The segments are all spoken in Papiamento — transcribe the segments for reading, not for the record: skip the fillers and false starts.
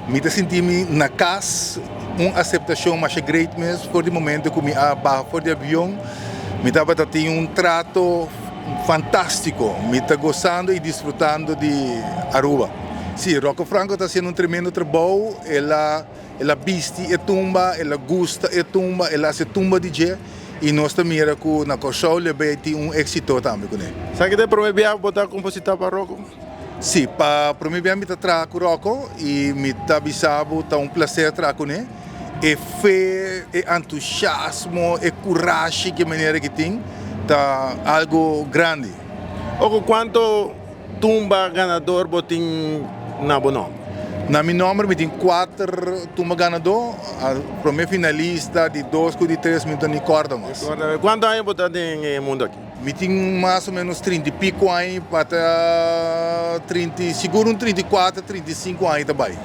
Mi ta sinti mi na cas, un aceptacion masha great mes for di momento cu mi a baha for di avion. Mi tabata tin un trato fantastico. Mi ta gozando y disfrutando di Aruba. Si, Rocco Franco ta haciendo un tremendo trabou. El a el a bisti e tumba, el a gusta e tumba, el a haci e tumba di dje y nos ta mira cu na Corsou lo bay tin un exito tambe cune. Sa ki ta e prome biaha bo ta composita pa Rocco? Si, pa prome bia mi ta traha ku Rocco i mi ta bisa bo ta un plaser traha kuné. E fe, e antusiasmo, e kurashi ku e manera ki tin ta algu grandi. Oko, kuantu tumba ganador bo tin na bo nòmber? Na mi nòmber mi tin kuater tumba ganadó. Prome finalista, di dos ku di tres mi no ta ni kòrda mas. Kuantu aña bo ta den e mundu aki? Mi tin mas o menos trinta i pico aña pa ta trinta i sigur un 34, 35 aña ta bai.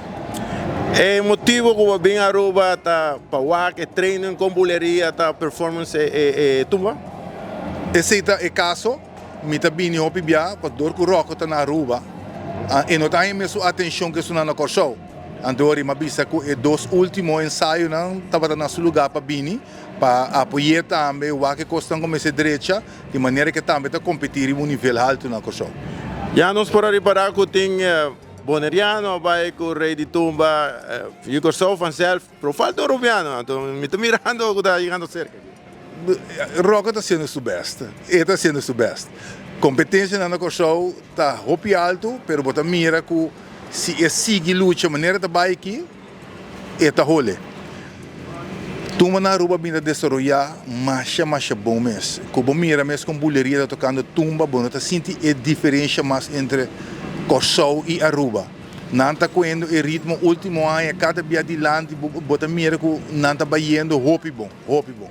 E motibo cu bo bin Aruba ta pa wak e training con buleria ta performance e tumba? Esey ta e caso, mi ta bini hopi bia pa dor cu Rocco ta na Aruba e no ta haña mesun atencion cu esunnan na Corsou. Anto ora mi a bisa cu e dos ultimo ensayonan tabata na su lugar pa bini. Pa apoy'é tambe wak e kosnan ku mester drecha, di manera ku e tambe ta kompetí riba un nivel haltu na Kòrsou. Ya nos por a ripará ku tin Boneriano a bai ku Rei di Tumba yu Kòrsou vanzelf, pero falta un Rubiano, anto mi ta mirando ku ta yegando serka. Rocco ta hasiendo su best, e ta hasiendo su best. Kompetensianan na Kòrsou ta hopi haltu, pero bo ta mira ku si e sigui lucha manera ta bai aki, E ta hole. Tumba na Aruba bin ta desaroyá masha masha bon mes. Ku bo mira mes kon buleria ta tokando tumba bo no ta sinti e diferensha mas entre Kòrsou i Aruba. Nan ta koendo e ritmo último aña kada bia dilanti bo ta mira ku nan ta bayendo hopi bon, hopi bon.